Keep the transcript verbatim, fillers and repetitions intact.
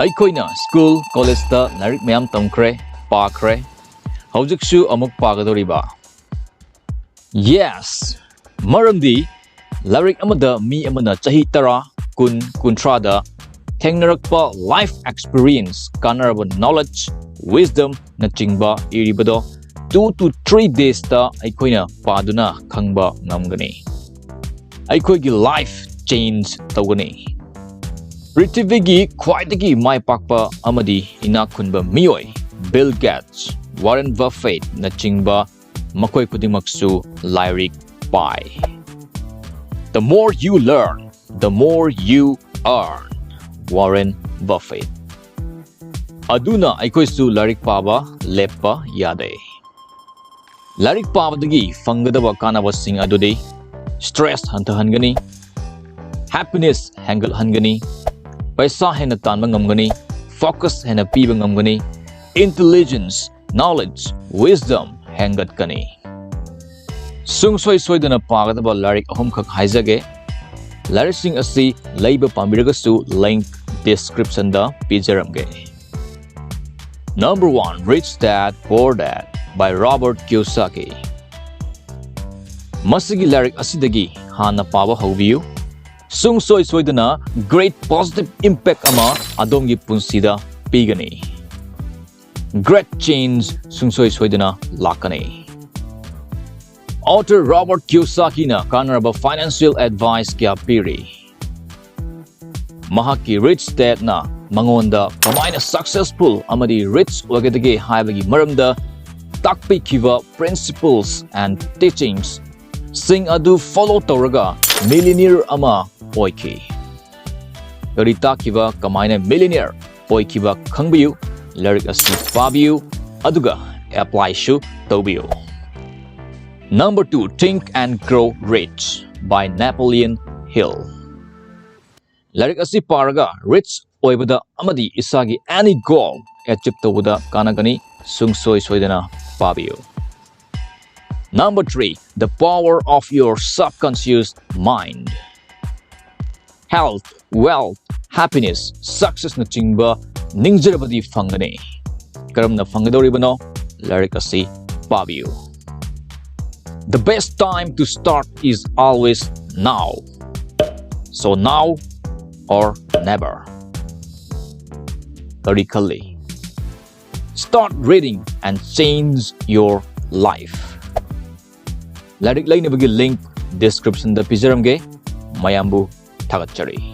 ꯑꯩꯈꯣꯏꯅ ꯁ꯭ꯀꯨꯜ, ꯀꯣꯂꯦꯖꯇ ꯂꯥꯏꯔꯤꯛ ꯃꯌꯥꯝ ꯇꯝꯈ꯭ꯔꯦ, ꯄꯥꯈ꯭ꯔꯦ꯫ ꯍꯧꯖꯤꯛꯁꯨ ꯑꯃꯨꯛ ꯄꯥꯒꯗꯧꯔꯤꯕ? Yes! ꯃꯔꯝꯗꯤ ꯂꯥꯏꯔꯤꯛ ꯑꯃꯗ ꯃꯤ ꯑꯃꯅ ꯆꯍꯤ ꯇꯔꯥ, ꯀꯨꯟ, ꯀꯨꯟꯊ꯭ꯔꯥꯗ ꯊꯦꯡꯅꯔꯛꯄ life experience, ꯀꯥꯟꯅꯔꯕ knowledge, wisdom ꯅꯆꯤꯡꯕ ꯏꯔꯤꯕꯗꯣ two to three days ꯇ ꯑꯩꯈꯣꯏꯅ ꯄꯥꯗꯨꯅ ꯈꯪꯕ ꯉꯝꯒꯅꯤ꯫ ꯑꯩꯈꯣꯏꯒꯤ life change ꯇꯧꯒꯅꯤ꯫ ꯄ꯭ꯔꯤꯊꯤꯕꯤꯒꯤ ꯈ꯭ꯋꯥꯏꯗꯒꯤ ꯃꯥꯏ ꯄꯥꯛꯄ ꯑꯃꯗꯤ ꯏꯅꯥꯛ ꯈꯨꯟꯕ ꯃꯤꯑꯣꯏ Bill Gates, Warren Buffett ꯅꯆꯤꯡꯕ, ꯃꯈꯣꯏ ꯈꯨꯗꯤꯡꯃꯛꯁꯨ ꯂꯥꯏꯔꯤꯛ ꯄꯥꯏ꯫ The more you learn, the more you earn. Warren Buffett꯫ ꯑꯗꯨꯅ ꯑꯩꯈꯣꯏꯁꯨ ꯂꯥꯏꯔꯤꯛ ꯄꯥꯕ ꯂꯦꯞꯄ ꯌꯥꯗꯦ꯫ ꯂꯥꯏꯔꯤꯛ ꯄꯥꯕꯗꯒꯤ ꯐꯪꯒꯗꯕ ꯀꯥꯟꯅꯕꯁꯤꯡ ꯑꯗꯨꯗꯤ stress ꯍꯟꯊꯍꯟꯒꯅꯤ, happiness ꯍꯦꯟꯒꯠꯍꯟꯒꯅꯤ, ꯄꯩꯁꯥ ꯍꯦꯟꯅ ꯇꯥꯟꯕ ꯉꯝꯒꯅꯤ, focus ꯍꯦꯟꯅ ꯄꯤꯕ ꯉꯝꯒꯅꯤ, intelligence, knowledge, wisdom ꯍꯦꯟꯒꯠꯀꯅꯤ꯫ ꯁꯨꯡꯁꯣꯏ ꯁꯣꯏꯗꯅ ꯄꯥꯒꯗꯕ ꯂꯥꯏꯔꯤꯛ ꯑꯍꯨꯝꯈꯛ ꯍꯥꯏꯖꯒꯦ꯫ ꯂꯥꯏꯔꯤꯛꯁꯤꯡ ꯑꯁꯤ ꯂꯩꯕ ꯄꯥꯝꯕꯤꯔꯒꯁꯨ link description the ꯄꯤꯖꯔꯝꯒꯦ꯫ Number one, Rich Dad Poor Dad by Robert Kiyosaki꯫ ꯃꯁꯤꯒꯤ ꯂꯥꯏꯔꯤꯛ ꯑꯁꯤꯗꯒꯤ ꯍꯥꯟꯅ ꯄꯥꯕ ꯍꯧꯕꯤꯌꯨ꯫ ꯁꯨꯡꯁꯣꯏ ꯁꯣꯏꯗꯅ great positive impact ꯑꯃ ꯑꯗꯣꯝꯒꯤ ꯄꯨꯟꯁꯤꯗ ꯄꯤꯒꯅꯤ꯫ Great change ꯁꯨꯡꯁꯣꯏ ꯁꯣꯏꯗꯅ ꯂꯥꯛꯀꯅꯤ꯫ Author Robert Kiyosaki ꯅ ꯀꯥꯟꯅꯔꯕ financial advice ꯀꯌꯥ ꯄꯤꯔꯤ꯫ ꯃꯍꯥꯛꯀꯤ Rich Dad ꯅ ꯃꯉꯣꯟꯗ ꯀꯃꯥꯏꯅ successful ꯑꯃꯗꯤ rich ꯑꯣꯏꯒꯗꯒꯦ ꯍꯥꯏꯕꯒꯤ ꯃꯔꯝꯗ ꯇꯥꯛꯄꯤꯈꯤꯕ principles and teachings ꯁꯤꯡ ꯑꯗꯨ follow ꯇꯧꯔꯒ millionaire ꯑꯃ ꯑꯣꯏꯈꯤ꯫ ꯀꯔꯤ ꯇꯥꯛꯈꯤꯕ, ꯀꯃꯥꯏꯅ millionaire ꯑꯣꯏꯈꯤꯕ ꯈꯪꯕꯤꯌꯨ꯫ ꯂꯥꯏꯔꯤꯛ ꯑꯁꯤ ꯄꯥꯕꯤꯌꯨ, ꯑꯗꯨꯒ apply ꯁꯨ ꯇꯧꯕꯤꯌꯨ꯫ Number two, Think and Grow Rich by Napoleon Hill꯫ ꯂꯥꯏꯔꯤꯛ ꯑꯁꯤ ꯄꯥꯔꯒ rich ꯑꯣꯏꯕꯗ ꯑꯃꯗꯤ ꯏꯁꯥꯒꯤ any goal achieve ꯇꯧꯕꯗ ꯀꯥꯟꯅꯒꯅꯤ꯫ ꯁꯨꯡꯁꯣꯏ ꯁꯣꯏꯗꯅ ꯄꯥꯕꯤꯌꯨ꯫ Number three, The Power of Your Subconscious Mind. Health wealth, happiness, successꯅꯆꯤꯡꯕ ꯅꯤꯡꯖꯔꯕꯗꯤ ꯐꯪꯒꯅꯤ꯫ ꯀꯔꯝꯅ ꯐꯪꯒꯗꯧꯔꯤꯕꯅꯣ? ꯂꯥꯏꯔꯤꯛ ꯑꯁꯤ ꯄꯥꯕꯤꯌꯨ꯫ The best time to start is always now. So now or never. ꯀꯔꯤ ꯈꯜꯂꯤ? Start reading and change your life. ꯂꯥꯏꯔꯤꯛ ꯂꯩꯅꯕꯒꯤ link descriptionꯗ ꯄꯤꯖꯔꯝꯒꯦ꯫ ꯃꯌꯥꯝꯕꯨ ꯊꯥꯒꯠꯆꯔꯤ꯫